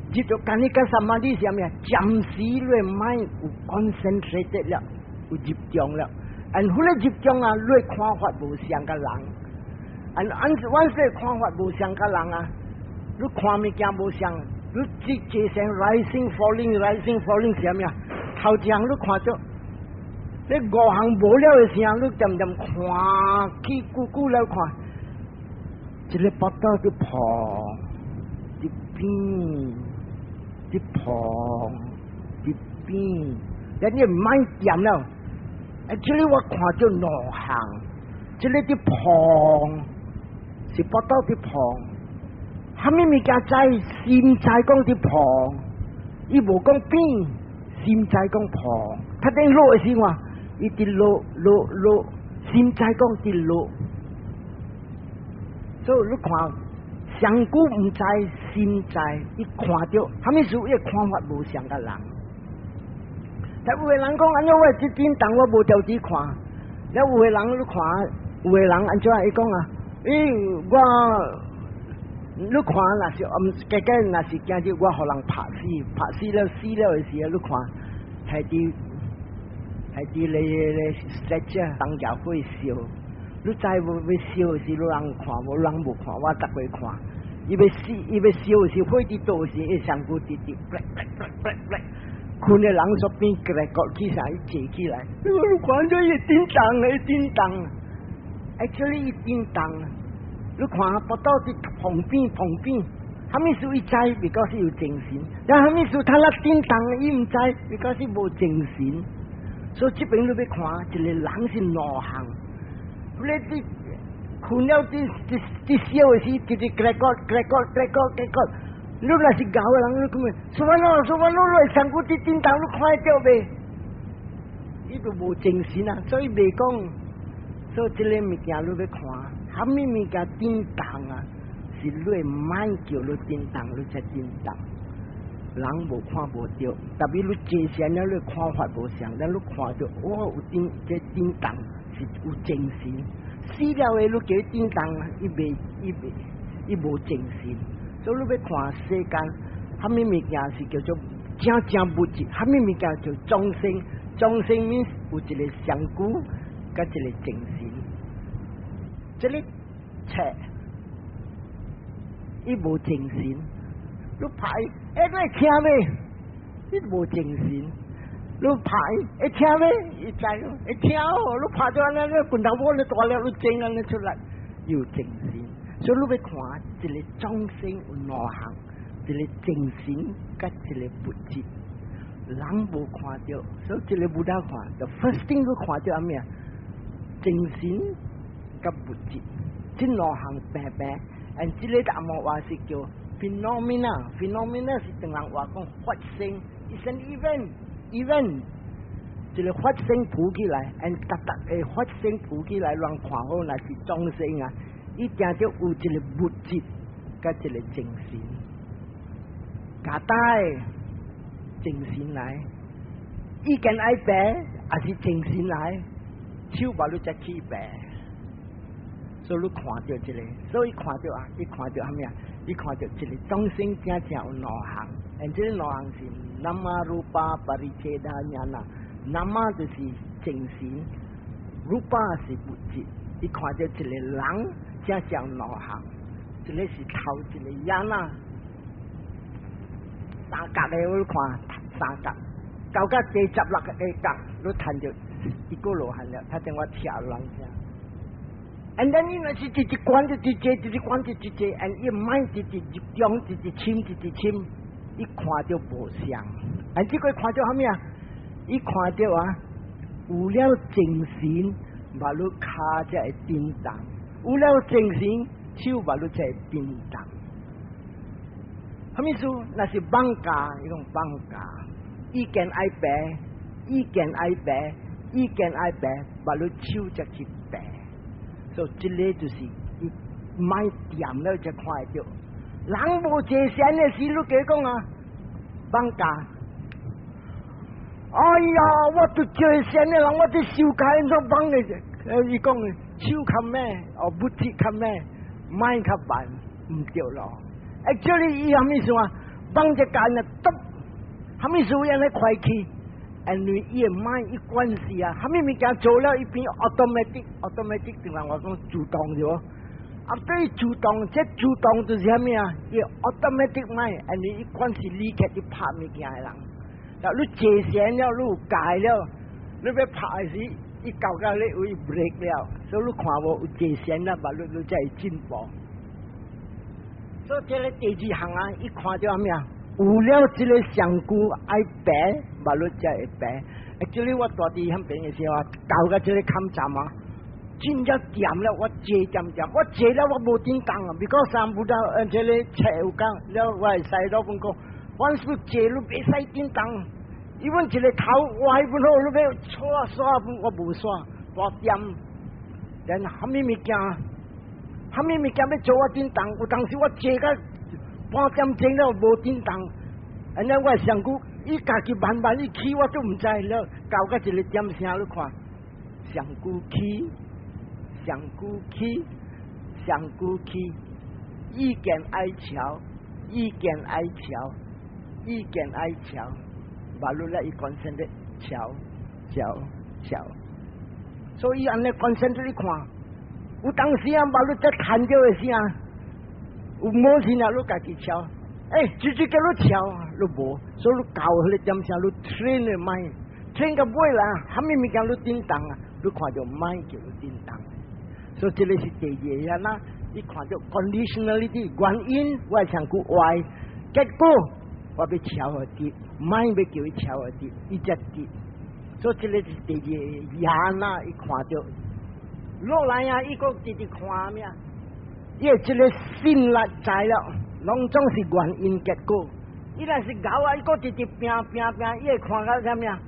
入著 khanika samadhi 是啥物啊？暫時你 mind 有 concentrated 了，有入中了。and 彼個入中啊，你看法無相佮人。and once 你看法無相佮人啊，你看物件無相，你這這聲 rising falling rising falling 是啥物啊？頭一項你看著，你五項無了的時候，你漸漸看去久久來看，一個腹肚佇膨，佇變，佇膨，佇變，咱你莫掂了。Actually 我看著兩項，這個佇膨，是腹肚佇膨，啥物物件知？心知講佇膨，伊無講變，心知講膨。他等落的時候，伊佇落落落，心知講佇落。所以你看，上古毋知，心知，伊看著，啥物事伊看法無相佮人。但有的人講按怎我這震動我無條子看，了有的人你看，有的人按怎伊講啊？咦，我你看若是毋加加若是今日我予人拍死，拍死了死了的時候，你看係佇係佇咧咧 stretcher 當家火燒，你知無欲燒時，你人看無？人無看，我逐個看。伊欲死，伊欲燒時，火佇倒時，伊上久直直，睏的人說變格來國起來，伊坐起來，你看著伊震動，伊震動，actually 伊震動，你看腹肚佇旁邊旁邊，啥物事伊知，because 有精神；但啥物事他咧震動，伊毋知，because 無精神。所以這邊你欲看，一個人是兩項，你佇睏了佇佇佇燒的時，直直格來國格來國格來國格來國。你若是𠢕的人，你講什麼咯？什麼咯？你身軀佇震動，你看會著袂？伊就無精神啊，所以袂講。所以這個物件你欲看，啥物物件震動啊？是你的 mind 叫你震動，你才震動。人無看無著，特別你坐禪了，你看法無相，但你看著哦，有震，這震動是有精神。死了的你叫伊震動，伊袂，伊袂，伊無精神。所以你欲看世間，啥物物件是叫做正正物質，啥物物件叫眾生？眾生 means 有一個上古，佮一個精神。這個冊，伊無精神，你拍伊，欸，你會聽袂？伊無精神，你拍伊會聽袂？伊知，會聽哦。你拍著按呢，你拳頭摸你大粒，你整按呢出來，有精神。所以你欲看一個眾生有兩項，一個精神佮一個物質，人無看著，所以這個無得看。The first thing 你看著啥物啊？精神佮物質，這兩項平平。and 這個紅毛話是叫 phenomena，phenomena 是唐人話講發生，is an event，event，這個發生浮起來，and 逐逐會發生浮起來，人看好若是眾生啊，伊定著有一個物質，佮一個精神，夾帶精神來，意見愛白，抑是精神來，手無你才起白。所以你看著這個，所以看著啊，伊看著啥物啊？伊看著一個眾生真正有兩項，and 這個兩項是 nama rupa pariccheda ñana，nama 就是精神，rupa 是物質。伊看著一個人真正兩項，一個是頭一個 yana，三角的你看三角，到到第16個角，你趁著一個羅漢了，他等我聽人聽。And then 伊若是直直觀就直直直直觀就直直，and 伊 mind 直直入中，直直深，直直深，伊看著無相。啊，這個看著啥物啊？伊看著啊，有了精神，目睭跤才會振動；有了精神，手目睭才會振動。啥物意思？若是放假，伊講放假，意見愛爬，意見愛爬，意見愛爬，目睭手才去爬。所以這個就是伊莫掂了才看會著。人無坐禪的時，你加講啊，放假。哎呀，我都坐禪的人，我佇修開怎放的？伊講手較慢，哦，物質較慢，mind 較慢，毋對咯。Actually，伊啥物意思啊？放一間啊，篤，啥物事按呢快去？因為伊的 mind 伊關係啊，啥物物件做了，伊變 automatic，automatic 就人話講自動著。啊，對自動，這自動就是啥物啊？伊 automatic mind，因為伊關係立刻去拍物件的人。嗱，你坐禪了，你有戒了，你欲拍的時，伊到到你位 break 了，所以你看無有坐禪了，目睭你才會進步。所以這个第二項啊，伊看著啥物啊？有了這个上句愛爬，目睭才會爬。Actually 我蹛佇彼邊的時候啊，到甲這个坎站啊，真正掂了，我坐掂掂，我坐了我無振動啊。because 三不到，這个冊有講了，我會使老公講，凡是坐你袂使振動。伊阮一个頭歪不好，你欲刷刷我無刷，大掂。然後啥物物件，啥物物件欲做我振動，有當時我坐甲半點鐘了無振動，按呢我上久，伊家己慢慢伊起我都毋知了，到甲一个點聲你看，上久起，上久起，上久起，意見愛撨，意見愛撨，意見愛撨。目睭咧伊 concentrate 撨撨撨，所以按呢 concentrate 看，有當時啊，目睭才牽著的時啊，有無錢啊，你家己撨，欸，直直叫你撨，你無，所以你教彼個點聲，你 train 的 mind，train 到尾啦，啥物物件你振動啊，你看著 mind 叫你振動，所以這个是第二個啊，你看著 conditionality 原因，我上句壞，結果我欲撨予佇，mind 欲叫伊撨予佇，伊才佇，所以這个是第二個亞那，伊看著落來啊，伊閣直直看咩？伊的這个心力知了，攏總是原因結果。伊若是𠢕啊，伊閣直直拼拼拼，伊會看到啥物啊？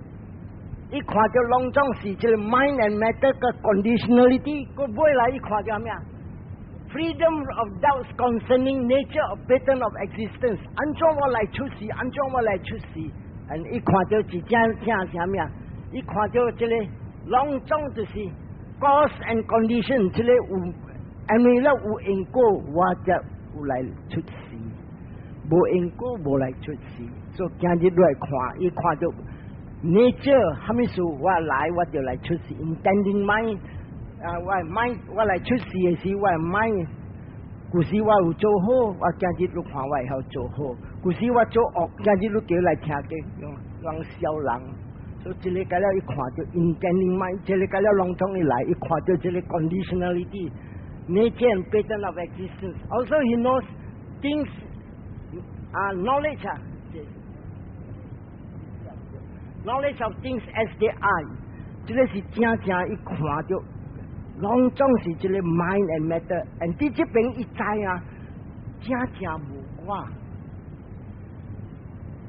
伊看著攏總是這个 mind and matter 個 conditionality，閣尾來伊看著啥物啊？Freedom of doubts concerning nature of pattern of existence，按怎我來出世？按怎我來出世？嗯，伊看著是正正啥物啊？伊看著這个攏總就是 cause and condition，這个有，因為了有因果，我才有來出世；無因果，無來出世。所以今日來看，伊看著 nature，啥物事我來，我就來出世。Intending mind 啊，我 mind 我來出世的時，我 mind 舊時我有做好，我今日你看我會曉做好；舊時我做惡，今日你叫來聽經，人笑人。所以這个個了，伊看著 intending mind，這个個了籠統伊來，伊看著這个 conditionality。Nature and pattern of existence. Also, he knows things, knowledge, knowledge of things as they are. 這个是正正伊看著，攏總是這个 mind and matter。and 佇這邊伊知啊，正正無我。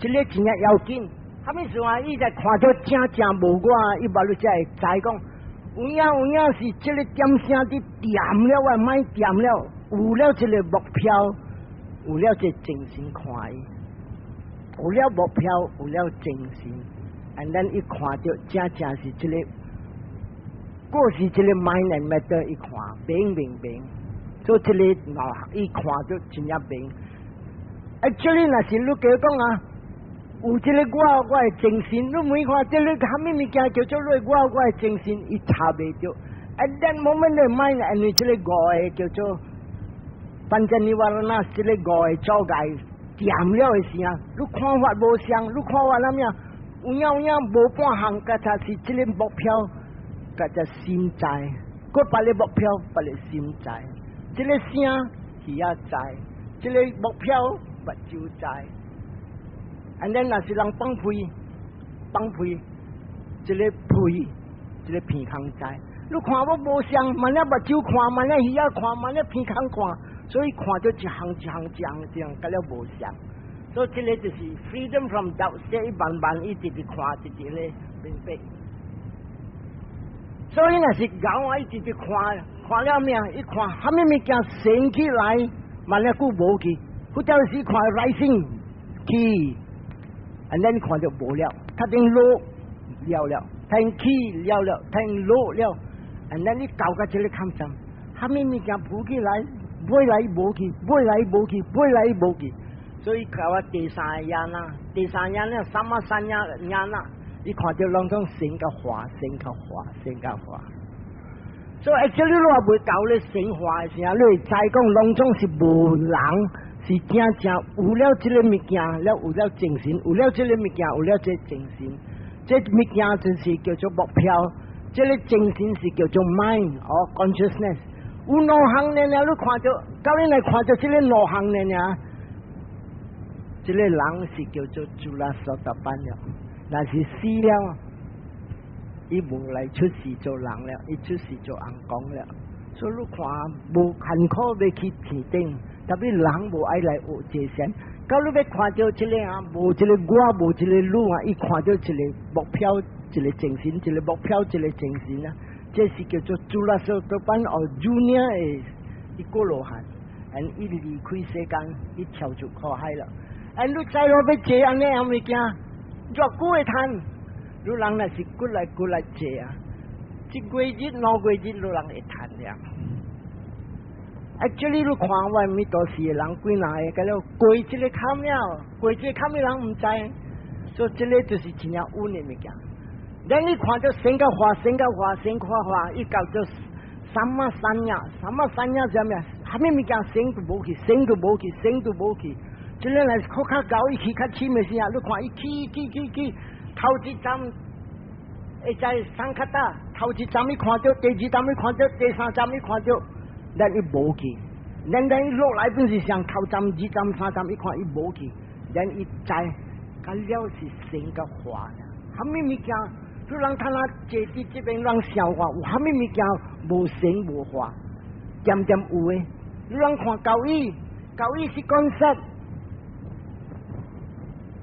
這个真正要緊。啥物事啊？伊在看著正正無我，伊目睭才會知講。有影有影是這个點聲佇掂了，我 mind 掂了，有了這个目標，有了這個精神看伊，有了目標，有了精神，and then 伊看著正正是這个，過是這个 mind and matter 伊看明明明，所以這个腦伊看著真正明。Actually 若是你加講啊，有這个我我的精神，你每看這个啥物物件叫做你我我的精神，伊查袂著。At that moment 的 mind，因為這个五个叫做 panca nivarana，這个五个障礙掂了的時啊，你看法無相，你看法啥物啊？有影有影無半項，佮才是這个目標，佮才心知，閣別个目標，別个心知，這个聲耳仔知，這个目標目睭知。And then 若是人放屁，放屁，這个屁，這个鼻孔知。你看我無相，萬一目睭看，萬一耳仔看，萬一鼻孔看，所以看著一項一項一項一項，甲了無相。所以這个就是 freedom from doubt，這伊慢慢一直直看，一直咧明白。所以若是𠢕啊，一直直看，看了咩？伊看啥物物件生起來，萬一閣無去，或者是看 rising 起，and then 看著無了，他頂落了了，他起了了，他落了，and then 你搞個這个看上，啥物物件浮起來，尾來無去，尾來無去，尾來無去，所以搞啊第三個 jhana，第三 jhana sammasañña jhana，伊看著攏總生佮化，生佮化，生佮化。所以 actually 你話未到咧生化的時候，你會知講攏總是無人，是正正有了這个物件，了有了精神，有了這个物件，有了這个精神，這物件就是叫做目標，這个精神是叫做 mind or consciousness。有兩項爾爾，你看著，到你來看著這个兩項爾爾，這个人是叫做 Cula Sotapanna 了，若是死了，伊無來出世做人了，伊出世做尪公了。所以你看，無艱苦欲去天頂，特別人無愛來學這些。到你欲看著這个啊，無這个我，無這個你啊，伊看著一个目標，一个精神，一个目標，一个精神啊，這是叫做 Cula Sotapanna 哦，Junior 的一個羅漢，and 伊離開世間，伊跳出苦海了。and 你知影欲坐按呢樣物件，偌久會趁？你人若是骨力骨力坐啊，一月日兩月日，你人會趁了。Actually，你看我彌陀寺的人幾若个，甲了過這个坎了，過這个坎的人毋知，所以這个就是真正穩的物件。咱你看著生佮化，生佮化，生佮化，伊叫做 sammasañña，sammasañña 啥物啊？啥物物件生都無去，生都無去，生都無去。這个若是較較𠢕，伊去較深的時啊，你看伊起起起起，頭一站會在 sankhata，頭一站伊看著，第二站伊看著，第三站伊看著，咱伊無去。咱咱伊落來本是上頭站、二站、三站，伊看伊無去，咱伊知，甲了是生佮化。啥物物件？你人睇下坐佇這邊人笑話，有啥物物件無生無化，漸漸有的。你人看交易，交易是講實，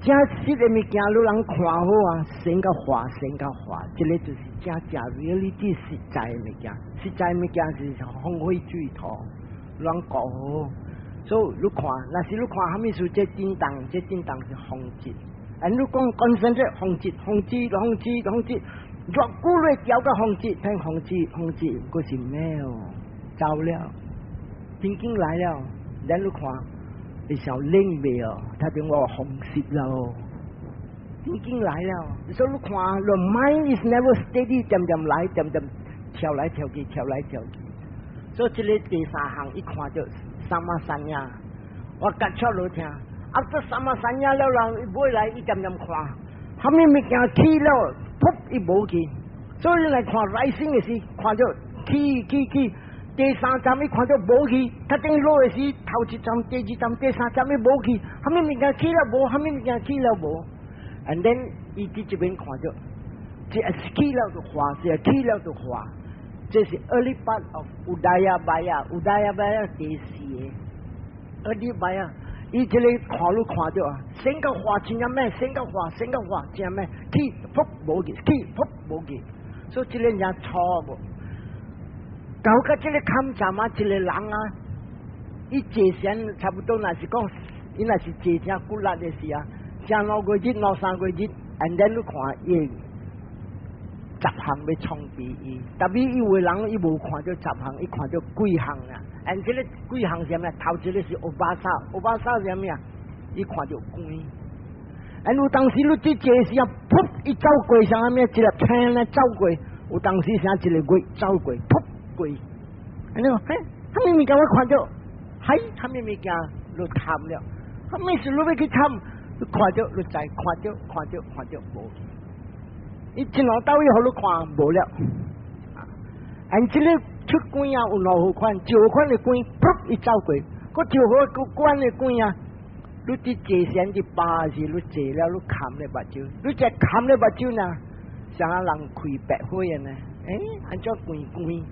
真實的物件，你人看好啊，生佮化，生佮化，這个就是真正 reality 實在的物件。實在物件是風火水土，人講好。所以你看，若是你看啥物事，這震動，這震動是風質。啊！你講 concentrate 風質，風質，風質，風質，偌久你調個風質，聽風質，風質，閣是沒有走了，真緊來了，咱你看，會想冷未哦？他等我風濕了，真緊來了。所以你看，the mind is never steady，漸漸來，漸漸跳來跳去，跳來跳去。所以這个第三項一看就 sammasañña，我夾出來聽。啊！這 sammasañña 了，人尾來伊漸漸看，啥物物件起了，噗，伊無去。所以來看 rising 的時，看著起起起，第三站伊看著無去，較頂落的時，頭一站、第二站、第三站伊無去，啥物物件起了無，啥物物件起了無。And then 伊佇這邊看著，這起了就化，這起了就化，這是 early part of Udayabbaya，Udayabbaya 第四个 early bhaya。伊這个看你看著啊，生佮化真正咩？生佮化，生佮化真正咩？起噗無去，起噗無去，所以這个人錯無。搞到這个坎站啊，一个人啊，伊坐禪差不多，若是講，伊若是坐正骨力的時啊，正兩個日、兩三個日，and then 你看伊十項欲創治伊，特別伊有的人伊無看著十項，伊看著幾項啊。and 這个幾項是啥物？頭一个是 Obasa，Obasa 是啥物啊？伊看著光。and 有當時你佇坐時啊，噗！伊走過啥物？一个天咧走過，有當時啥一个月走過，噗過。and 你講，嘿，啥物物件我看著，嘿，啥物物件你貪了？啥物事你欲去貪？你看著你知，看著看著看著無去。伊一路到伊予你看無了。and 這个出光啊，有兩好款，石款的光，噗！伊走過；閣石好閣懸的光啊，你佇坐禪佇巴時，你坐了你含咧目睭，你這含咧目睭呢，像啊人開白花呢？欸，按怎關關？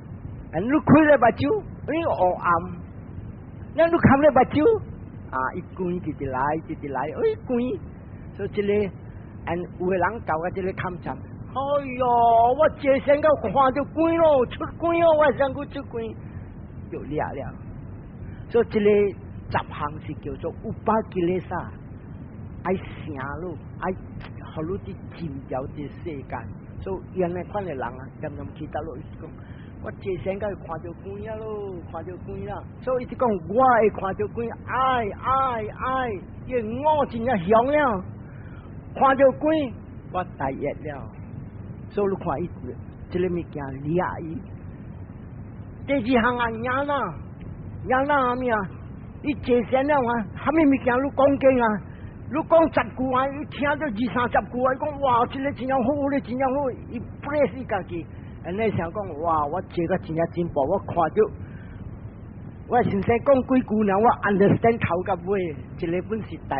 啊，你開咧目睭，你烏暗，那你含咧目睭，啊，伊光直直來，直直來，哎，光，所以這个，and 有的人到啊這个坎站，哎喲，我坐禪到看著光咯，出光咯，我身軀出光，就掠了。所以這个十項是叫做 upakkilesa，愛成咯，愛予你佇進掉這世間。所以原來款的人啊，漸漸去到落，伊講我坐禪到看著光啊咯，看著光啦。所以伊就講我會看著光，愛愛愛，伊我真正雄了，看著光，我大業了。所以你看伊這个物件掠伊。第二項啊，ñāṇa，ñāṇa啥物啊？伊坐禪了啊，啥物物件你講經啊？你講十句啊，伊聽著二三十句啊，伊講哇，這个真正好，這个真正好，伊 praise 伊家己，按呢想講哇，我這個真正進步，我看著我先生講幾句呢，我 understand 頭甲尾，這个本是大。